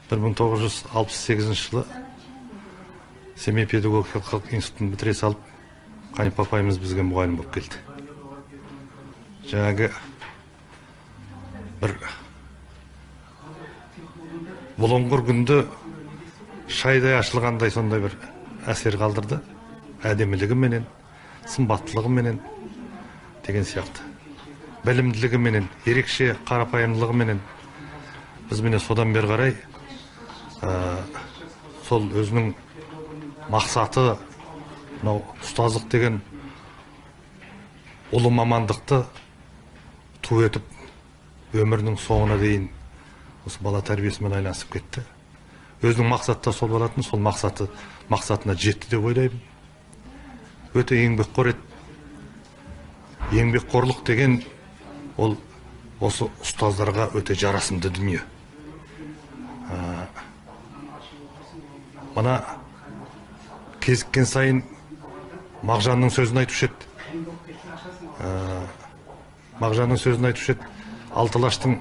1968 жылы Семей педагогикалық институтын бітіре салып, Қанипа апайымыз бізге мұғалім болып келді. Жаңағы бір бұлыңғыр күнді шайдай ашылғандай сондай бір әсер қалдырды. Әдемілігіменен, сымбаттылығыменен деген сияқты. Білімділігіменен, ерекше қарапайымдылығыменен біз міне содан бері қарай сол өзінің мақсаты мынау ұстаздық деген ұлы мамандықты ту етіп өмірінің соңына дейін осы бала тәрбиесімен айналысып кетті. Өзінің мақсаты сол болатын, сол мақсатына жетті деп ойлаймын. Өте еңбекқор еді. Еңбекқорлық деген ол осы ұстаздарға өте жарасымды дүние. Мына кезіккен сайын Мағжанның сөзін айтушы еді. Мағжанның сөзін айтушы еді. Алтылаштың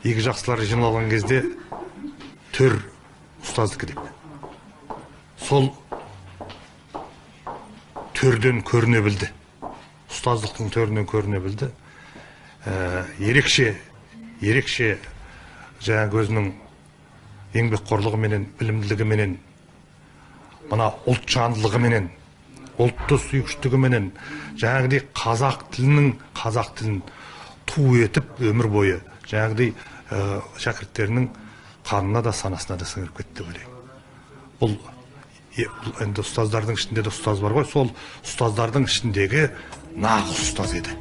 игі жақсылары жиналған кезде төр ұстаздікі деп. Сол төрден көріне білді. Ұстаздықтың төрінен көріне білді. Ерекше, ерекше жаңағы өзінің еңбекқорлығыменен, білімділігіменен, мына ұлтжандылығыменен, ұлтты сүйгіштігіменен, жаңағыдай қазақ тілін ту етіп өмір бойы жаңағыдай шәкірттерінің қанына да санасына да сіңіріп кетті деп ойлаймын. Бұл енді ұстаздардың ішінде де ұстаз бар ғой, сол ұстаздардың ішіндегі нағыз ұстаз еді.